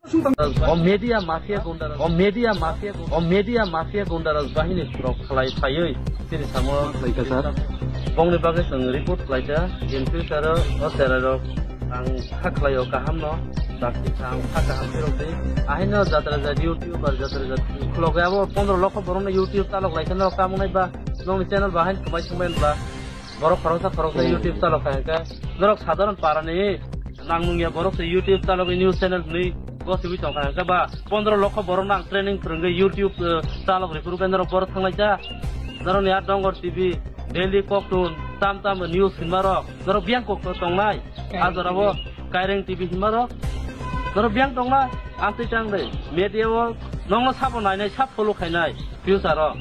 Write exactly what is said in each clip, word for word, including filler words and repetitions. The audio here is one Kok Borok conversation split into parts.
O media mafia gunda, o media mafia, o media mafia gunda rok bahini rok khlai phaiwi chini samo khlaikha sir. Bongni bagwi chwng report khlaikha, in future o cherai rok ang kha khlaio kaham no, dakti kha ang kha kaham phirok di. Ahino jatra jat YouTube ar jatra jat khulok abo pondro lokho borok no YouTube talok laikha norok tamo nai ba nongni channel bahai kwmai swngbai ba. Borok khoroksa khoroksa Hmm. YouTube chalok kha hwnkhe norok sadharon parani nang nungya borok se YouTube chalok news channel hwnwi gosiwi tong kha hwnkhe ba pondro lokho borok nang training phwrwngwi YouTube, eh, chalok rikuru khe norok borok thanglaisa. Norok ni a Dongor T V, Daily Koktun, tam tam news hinma rok norok biyang kokto tongnai. A jorabo Kaireng T V hinma rok norok biyang tongnai. Amtwi tang de media o nongno sabo nainai sab follow khainai. Future o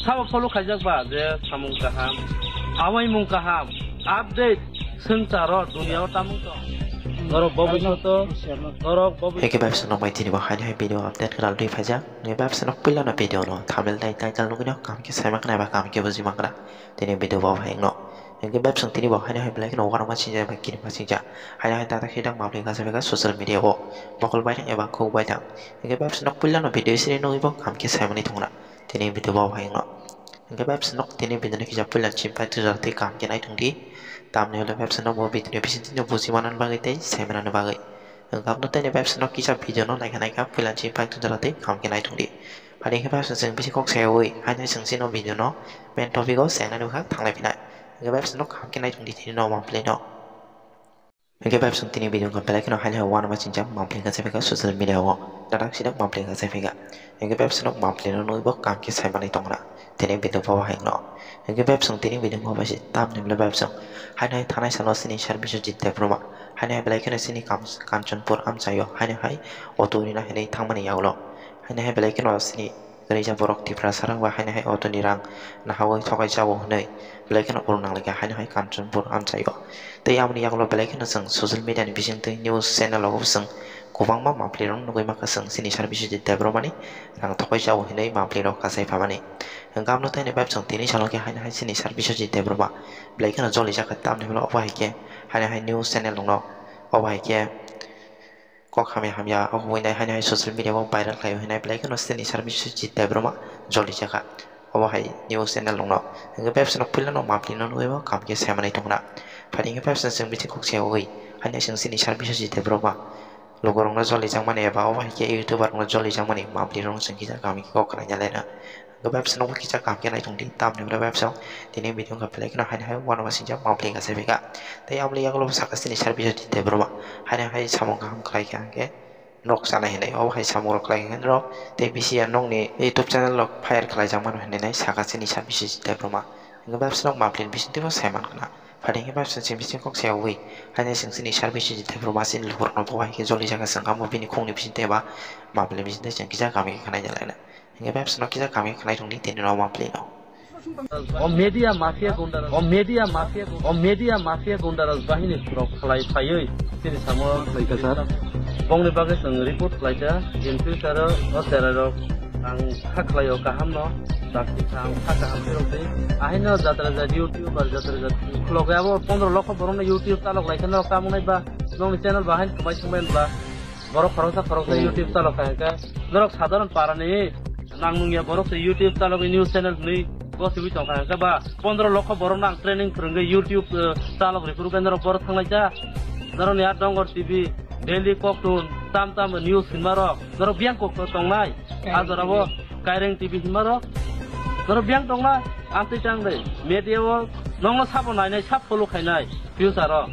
sabo follow khaijak ba je samung kaham, awaimung kaham, update swngcharo dunia o tamung tong. Norok bobishoto, norok bobishoto. Eke bebsa no bai tini bo haini hai video update kwral dui phaijak. Nge bebsa no puila no video no thumbnail tai title nugui no kam khe sai mankna eba kam khe buji mankna. Tini video bo hai no. Hingke bebsong tini bo haino hai belai kheno uanama singjak bai kini ma singjak. Haino hai tata khe dang mabli gasa bega social media o mokol baithang eba khuk baithang. Hingke bebsong nok puila no video siri nugui bo kam khe saimani thungna. Tini video bo hai no. Hingke bebsong nok tini video ni kisa puila chimpai tujak tei kam khe nai thungdi. Tamni hwle bebsong nok bo video ni bising tini buji manani bagwi tei saimanani bagwi. Hingke abno tini bebsong nok kisa video no naikha naikha puila chimpai tujak tei kam khe nai thungdi. Phaidi hingke bebsong chwng bisi kok sayawi haino chwng chini video no main topic o chengnani bwkha thanglai phinai. Hingke bebsong no kaham khe naitung di tini no monthly no. Hingke bebsong tini video wngkha belai kheno haino uanama singjak monthly wngkha se phika social media o. Narak sidak monthly wngkha se phika. Hingke bebsong no monthly no nugui bo kaham khe saimanwi tongra. Tini video bo hai no. Hingke bebsong tini video wngkha bai se tamni bebsong. Haino hai thanai salo chini sir Biswajit Debbarma. Haino hai belai kheno chini kam Kanchanpur amchaio. Haino hai auto rina hinwi thangmani yagulo. Haino hai belai kheno chini Kwrwisa borok Tiprasa rok ba haino hai auto ni rang nahawi thokai chao hwnwi belai kheno oro nanglaikha haino hai Kanchanpur amchaio. Tei aboni yagulo belai kheno chwng social media ni bisingtwi news channel rogo chwng kwbangma monthly rok nugui mankha chwng chini sir Biswajit Debbarma ni rang thokai chao hwnwi monthly rok kachai phamani. Hwnkhe aboni tei ni vibe chwng tini salo khe haino hai chini sir Biswajit Debbarma belai kheno jolijak kha tamni hwnkhe obo hai khe haino hai news channel rok no obo hai khe Kok hamya hamya o hwnwi nai haino hai social media o viral khlai o hwnwi nai belai kheno chini sir Biswajit Debbarma joli chakha. Obo hai news channel rok no hwnkhe bebsano puila no monthly no nugui bo kaham khe saimanwi tongna. Phaidi hwnkhe bebsano chwng bithi kok se ugui haino chwng chini sir Biswajit Debbarma lukurok no joli jakmani eba obo hai khe youtuber rok no joli jakmani monthly rok no chwng kisa kaham khe kok khlai ya laina. Hwnkhe bebsa nokbo kisa kaham khe naitung di, tamni hwnba bebsa tini video wngkha belai kheno haino hai uanama singjak monthly wngkha se bika. Tei aboni yagulo saka chini sir Biswajit Debbarma haino hai samung kaham khlai kha hwnkhe nok chanai hinwi obo hai samung rok khlai kha norok tei bisi ya nokni YouTube channel rok fire khlai jak mano hinwi nai saka chini sir Biswajit Debbarma. Hwnkhe bebsa nok monthly ni bisingtwi bo sai mankha na. Phaidi hwnkhe bebsa chini bising kok se ugui haino chwng chini sir Biswajit Debbarma chini lukurok no bo hai khe joli jakha chwng amo bini khungni bisingtwi eba monthly bisingtwi chwng kisa kaham khe khnai ya laina. Hingke bebsano kisa kaham khe khnai tongdi tini no monthly no. O media mafia gunda, o media mafia, o media mafia gunda rok bahini rok khlai phaiwi chini samo khlai kha sir. Bongni bagwi chwng report khlai kha, in future o cherai rok ang kha khlai o kaham no, dakti kha ang kha kaham phirok di. Ahino jatra jat YouTube ar jatra jat khulok abo pondro lokho borok no YouTube talok lai khe norok tamo nai ba nongni channel bahai kwmai swngbai ba. Borok khoroksa khoroksa Hmm. YouTube chalok kha hwnkhe norok sadharon parani nang nungya borok se YouTube chalok news channel hwnwi gosiwi tong kha hwnkhe ba pondro lokho borok nang training phwrwngwi YouTube, eh, chalok rikuru khe norok borok thanglaisa. Norokni a Dongor T V, Daily Koktun, tam tam news hinma rok norok biyang kokto tongnai. A jorabo Kaireng T V hinma rok norok biyang tongnai. Amtwi tang de media o nongno sabo nainai sab follow khainai. Future o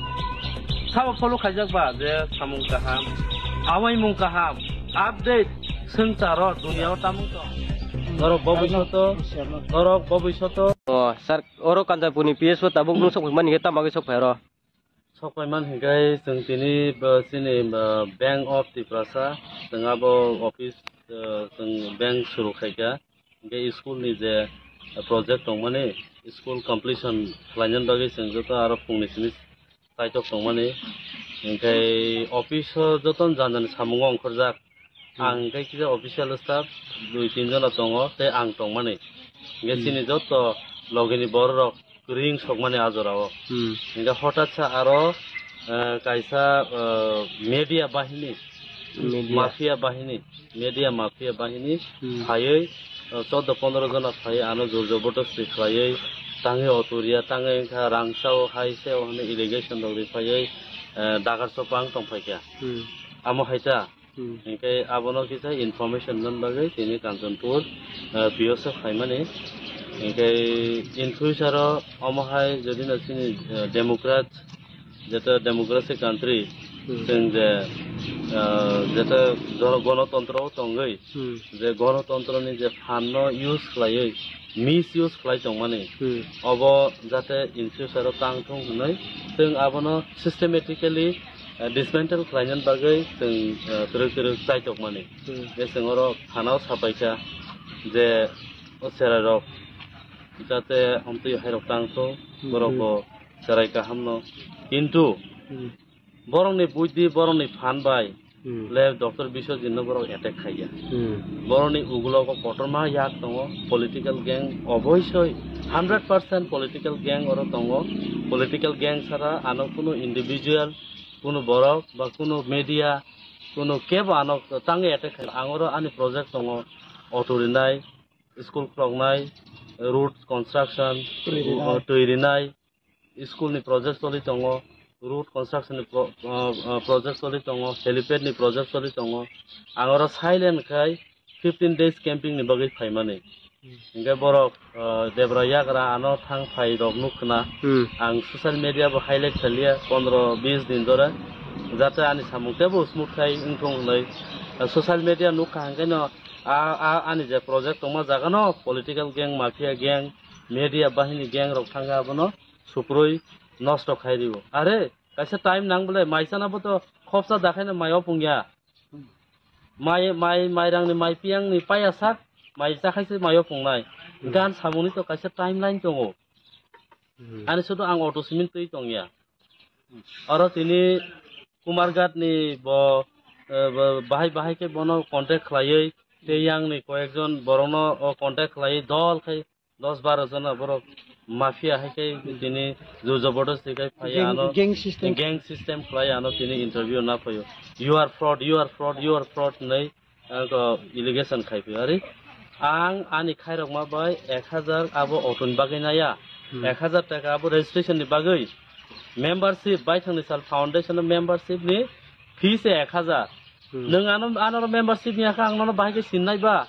sabo follow khaijak ba je samung kaham, awaimung kaham, update swngcharo dunia o tamung tong. Norok bobishoto, norok bobishoto. O sir, oro Kanchanpur ni P S O tabuk nung sok mani tam bagwi sok phai oro. Sok phai man hinkhe chwng tini bo chini bo Bank of Tiprasa chwng abo office, eh, chwng bank suru khaikha. Hingke school ni je project tongmani, school completion khlainani bagwi chwng joto aro phungni simi kaitok tongmani. Hingke office o joto jani jani samungo ongkhorjak. Hmm. Ang hingke kisa official staff dui tin jona tongo, tei ang tongmani. Hingke Hmm. chini joto logini bororok kwrwi wng sokmani a jorao. Hmm. Hingke hotat sa aro, eh, kaisa, eh, media bahini Media. Mafia bahini, media mafia bahini Hmm. phaiwi, uh, chaudo pondro jona phaiwi ano jor jobordosti khlaiwi, tangwi auto riya, tangwi wngkha rang sao, hai sao hwnwi allegation rok ri phaiwi, uh, dagar chopang tong phaikha. Hmm. Amo hai ta. Hmm. Hinkhe abono kisa information man bagwi tini Kanchanpur, uh, P O se phaimani. Hinkhe in future o omo hai jodi no chini, uh, Democrat Jeta democracy country, Hmm. chwng je, ah, jeta gono-, gonotontro o tongwi, Hmm. je gonotontroni je phan no use khlaiwi, misuse khlai tongmani, Hmm. obo jate in future o tang thung hwnwi chwng abono systematically, ah, dismantle khlainani bagwi chwng, ah, twrwk twrwk chai tongmani. Hmm. Je chwng oro thanao sapaikha je o cherairok jate amtwi hairok tang thung, Hmm. borok bo cherai kahamno. Kintu Hmm. borokni buidhi, borokni phan bai Hmm. le Doctor Biswajit no borok attack khaiya. Hmm. Borokni ugulogo kotorma yak tongo, political gang oboisoi hundred percent political gang oro tongo. Political gang sara ano kunu individual, kunu borok ba kunu media, kunu kebo ano tangwi attack khai. Ang oro ani project tongo, auto rinai, school khuloknai, road construction, Twi rinai. uh, twi rinai, school ni project choli tongo, road construction ni pro-, uh, uh, project choli tongo, helipad ni project choli tongo. Ang oro silent khai fifteen days camping ni bagwi phaimani. Hinkhe borok, uh, debra yagra ano thang phai rok nuk khna. Hmm. Ang social media bo highlight khaliya pondro bis din dore, jate ani samung tebo smooth khai wngthung hwnwi. Uh, social media nuk kha hwnkhe no a, a, ani je project tongma jaga no political gang, mafia gang, media bahini gang rok thangkha, abono suprui nosto khai rio. Are, kaisa time nang bole, mai chana bo to khopsa da khaino mai opung ya. Mai, mai, mairang ni, mai piyang ni paya sak, mai cha khaise mai opung nai. Hmm. Gan samung ni to kaisa timeline tongo. Hmm. Ani sudu ang auto simin twi tong ya. Oro tini Kumarghat ni bo, eh, bo bahai bahai khe bono contact khlaiwi, tei yang ni koyekjon borokno o contact khlaiwi dol khai dos baro jona borok mafia hai khe tini jor jobordosti khai phai Gang, ano gang system. Gang system khlai ano tini interview na phaio. "You are fraud, you are fraud, you are fraud," hinwi ang allegation khai phai ari. Ang ani khairokma bai ek hajar abo auto ni bagwi naya. Hmm. Ek hajar taka abo registration ni bagwi. Membership, Baithang ni Sal Foundation o membership ni fee se ek hajar. Hmm. Nwng ano, ano membership ni yakha ang nono bahai khe sinai ba?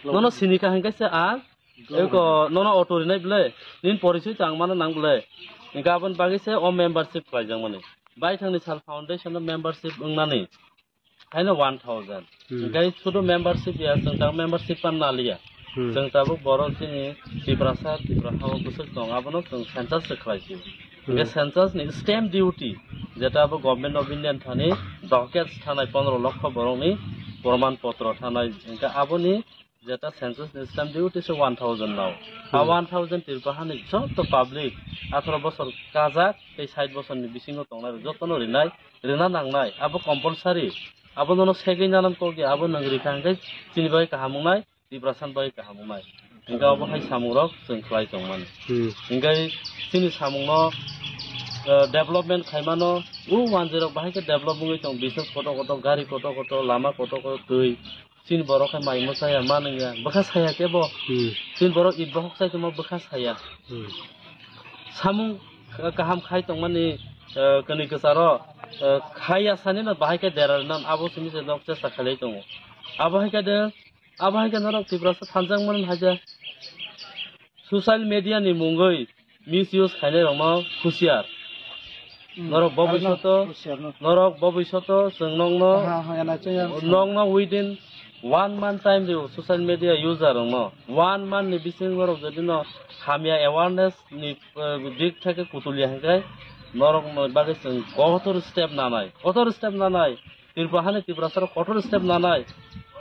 Nono sinika hwnkhe se ang eko nono auto rinai bwle, nini porisoi tang mano nang bwle. Hinkhe aboni bagwi se o membership khlaijakmani. Baithang ni Sal Foundation o membership wngnani. Haino one thousand. Hmm. Hinkhe sudu membership ya, chwng tang membership pan naliya. Hmm. Chwng tabuk borok chini Tiprasa, Tipra hao bwswk tong, abono chwng census se khlai sio. Hinkhe Hmm. census ni stamp duty, jeta abo Government of India ni thani docket thanai pondro lokho borokni proman potro thanai. Hinkhe aboni jeta census ni stamp duty se one thousand nao. A Hmm. one thousand Tripura hani joto public atharo bosor kajak tei sait bosor ni bisingo tongnai rok jotono rinai, rina nangnai, abo compulsory. Abo nono segwi nanan kok ya, abo nwng rikha hwnkhe chini bagwi kaham wngnai, Tiprasa ni bagwi kaham wngnai. Hinkhe abo hai samung rok chwng khlai tongmani. Hmm. Hinkhe chini samung no, eh, development khaimano, o wanjwi rok bahai khe develop wngwi tong, business kotor kotor, gari kotor kotor, lama kotor kotor, twi. Chini borok khe mai mwchaya, manwngya, bwkha saya khe bo. Hmm. Chini borok it bohok chai tongma bwkha saya. Hmm. Samung, eh, kaham khai tongmani, eh, kwnwi kwcharo, eh, khaiya sani no bahai khe dera rwnan abo simi se nok chesta khlai tongo. Abo hai khe de, abo hai khe norok Tiprasa thanjakmani haja. Social media ni mungwi misuse khainai rokno husiar. Hmm. Norok bo Arno bhisoto, husiar no. Norok bo bhisoto chwng nokno, ha, ha, yana chaya. Nokno within one month time rio social media user rokno. One month ni bisingo norok jodi no hamya awareness ni, eh, dik theke kutulia hwnkhe norok no bagwi chwng kotor step nanai. Kotor step nanai. Tripura hani Tiprasa rok kotor step nanai.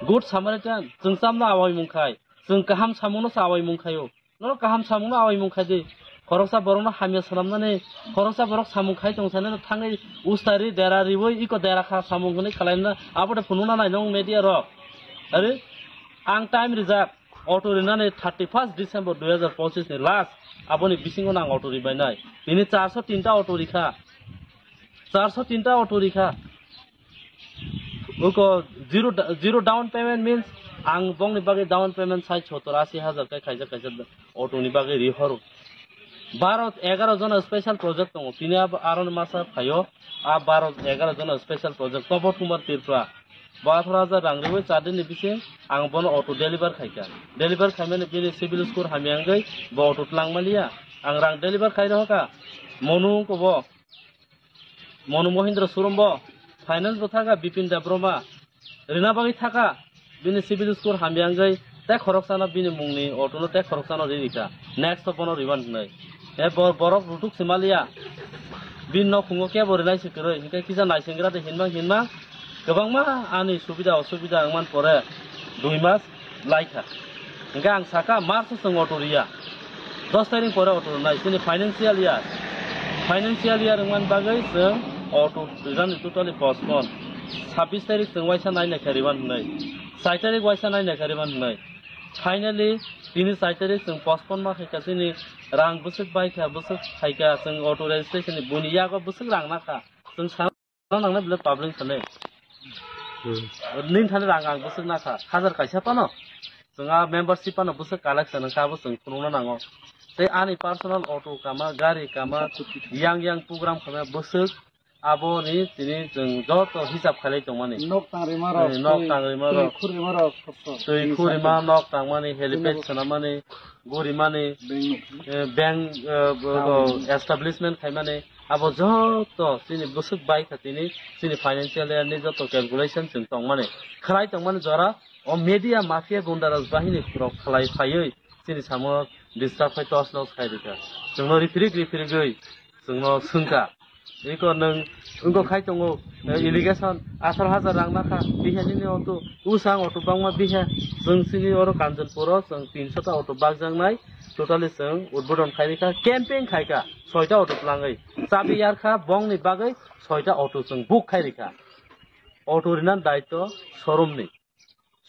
Good Samaritan, chwng chamno awai mung khai. Chwng kaham samungno sa awai mung khaio. Norok kaham samungno awai mung khai di. Khoroksa borokno hamya swnamnani, khoroksa borok samung khai tong sanino thangwi ustari dera riwi iko dera kha samung hwnwi khlaina abo de phunukna nai nong media rok. Ari ang time rijak auto rinani thirty first December dui hazar pochis ni last aboni bisingo nang auto ribainai. Nini charso tinta auto rikha. Charso tinta auto rikha. Buko zero da-, zero down payment means ang bongni bagwi down payment sait sottor asi hajar kai kaisa kaisa auto ni bagwi ri horo. Baro egaro jona special project tongo. Tini abo aroni masa phaio, a baro egaro jona special project Tobot Kumar Tripura. Bo atharo hajar rang riwi char din ni bising ang bono auto deliver khaikha. Deliver khaimani bini civil score hamya wngwi bo auto twlang maliya. Ang rang deliver khai rohokha. Monu wngkha bo. Monu Mohindra showroom bo. Finance bo thaka Bipin Debbarma. Rina bagwi thaka. Bini civil score hamya wngwi tei khoroksano bini mungni auto no tei khoroksano ri rikha. Next to bono riban hwnwi. E bo-, borok rutuk se maliya. Bini nok phungo kebo rinai se kwrwi. Hinkhe kisa naisinggra de hinma hinma. Kwbangma ani subida osubida wngman pore dui mas laikha. Hinkhe ang saka March o chwng auto riya. Dos tarik pore auto rwnai, chini financial year. Financial year wngmani bagwi chwng auto rijani totally postpone. Sabbish tarik chwng waisa nai naikha riban hwnwi. Char tarik waisa nai naikha riban hwnwi. Finally, tini char tarik chwng postpone ma khaikha chini rang bwswk baikha, bwswk khaikha, chwng auto registration ni buini yago bwswk rang nakha. Chwng sa- Ano nangnai belai public thani. Hmm. Nin thani rang ang bwswk nakha. Hajar kaisa pano. Chwng a membership pano bwswk collection wngkha abo chwng phunukna nango. Tei ani personal auto kama, gari kama, yang yang program kama bwswk aboni tini chwng joto hisab khailai tongmani. Nok tang rima rok, eh, nok tang rima rok. Twi khur rima rok, sok sok. Twi khur rima, nok tangmani, helipad swnamani, gurimani, eh, bank, eh, bo-, bo-, establishment khaimani. Abo joto chini bwswk bai kha tini chini financial year ni joto calculation chwng tongmani, khlai tongmani jora o media mafia gunda raj bahini rok khlai phaiwi chini samo disturb khai tos nos khai rikha. Chwngno riphirik riphirigwi chwngno swngkha. Iko nwng wngkok khai tongo, eh, irrigation atharo hajar rang nakha, biha nini auto, usang auto bangma biha, chwng chini oro Kanchanpur o chwng tinso ta auto bakjaknai, totally chwng udbodon khai rikha, camping khaikha. Soita auto twlangwi chabi yarkha, bongni bagwi soita auto chwng book khai rikha. Auto rinan daityo showroom ni.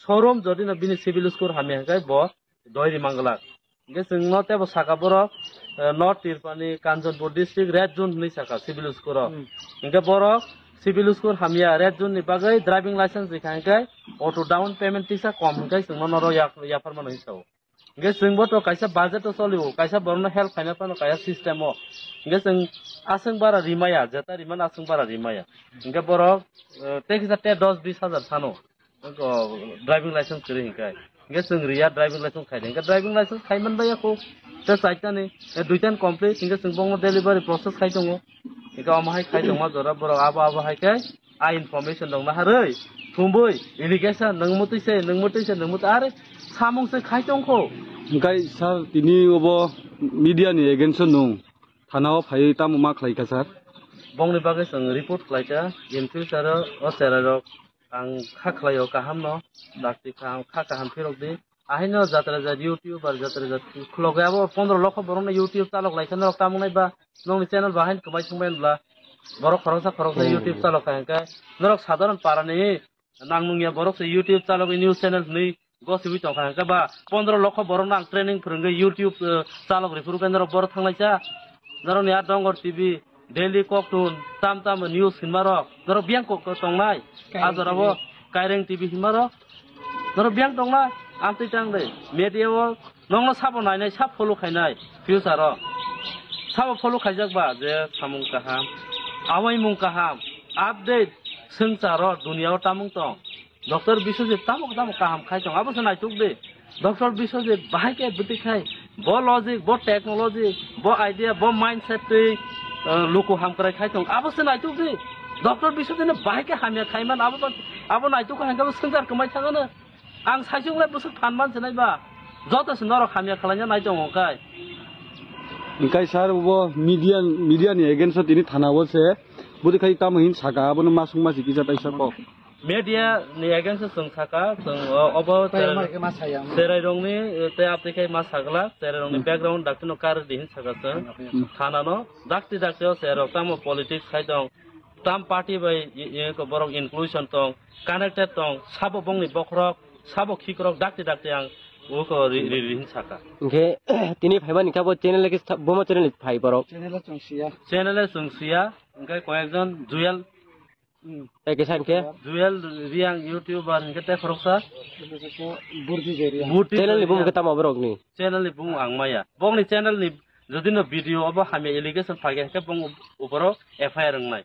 Showroom jodi no bini civil score hamya hwnkhe bo doi ri manglak. Hwnkhe chwng no tebo saka borok, eh, North Tripura ni Kanchanpur district red zone hinwi saka civil score o. Hmm. Hwnkhe borok civil score hamya red zone ni bagwi driving license rikha hwnkhe auto down payment tisa kom hwnkhe chwng no noro yak-, yapharmano hinwi sao. Hingke chwngbo to kaisa budget o choli o, kaisa borokno help khaina phano kaisa system o. Hingke chwng aswng bara rimaya, jeta rimani aswng bara rimaya. Hingke borok, eh, tei kisa te dos bis hajar sano, o, driving license kwrwi hingke. Hingke chwng riya driving license khaide. Hingke driving license khaiman baiya kho, te chaitani, eh, duitani complete, hingke chwng bongno delivery process khai tongo. Hingke omo hai khai tongma jora borok abo abo hai khe a information rok naharwi thumbwi irrigation nwng mutwi se, nwng mutwi se, nwng mutwi are samung se khai tongkho. Hingkai sir, tini obo media ni against o nwng thana o phaiwi tamo ma khlai kha sir? Bongni bagwi chwng report khlai kha, in future o, o cherai rok ang kha khlai o kaham no, dakti kha, ang kha kaham phirok di. Ahaino jatra jat YouTube ar jatra jat khulogwi abo pondro lokho borokno YouTube chalok lai khe norok tamo nai ba nokni channel bo haino kwmai songbai bla borok khoroksa khoroksa Hmm. YouTube chalok kha hwnkhe norok sadharon parani nang nungya borok se YouTube chalok news channel hwnwi gosiwi tongkha hwnkhe ba pondro lokho borokno ang training phwrwngwi YouTube, eh, chalok rw phuru khe norok boro thanglaisa norokni a Dongor T V Delhi koktun tam tam news hinmarok norok biyang kok tongnai. Kaireng A jorabo T V. Kaireng T V hinmarok norok biyang tongnai. Amtwi tang de media o nokno sabo nainai, sab follow khainai future o. Sabo follow khaijak ba je samung kaham, awaimung kaham, update swngcharo duniya o tamung tong. Doctor Biswajit tamo tamo kaham khai tong, abo se naituk de. Doctor Biswajit bahai khe bwtwi khai, bo logic, bo technology, bo idea, bo mindset twi, eh, luku hamkrai khai tong, abo se naituk de. Doctor Biswajit no bahai khe hamya khai man, abo ba, abo naituk kha hwnkhe bo swngchar kwmai thangano. Ang saichung lai bwswk phan man se nai ba, joto se norok hamya khwlaina nai tongo kai. Hingkai sir bo media, media ni against o tini thana o se bwtwi khai tamo hin saka, abono masung masi kisa taisa kok. Media ni against o chwng saka, chwng o-, obo Tai cherai, ma khe ma saya. Cherai rokni, eh, tei abtwi khai ma sagla, cherai rokni Hmm. background dakti no kar di hin saka chwng. Hmm. Thana no dakti dakti o cherai rok tamo politics khai tong, tam party bai i-, i-, ko borok inclusion tong, connected tong, sabo bongni bokhorok, sabo khikrok dakti dakti ang uko ri, ri, ri hin saka. Hingke tini phaimani khe bo channel khe sa-, bomo channel ni phai borok. Channel o chwng siya. Channel o chwng siya, hingke koyekjon Jewel Tei kisa hwnkhe? Jewel Reang YouTuber hwnkhe tei khoroksa. Burti Reang. Burti Channel ni bumung khe tamo borokni? Channel ni bumung ang maya. Bongni channel ni jodi no video obo hamya allegation phagya hwnkhe bong uboro F I R wngnai.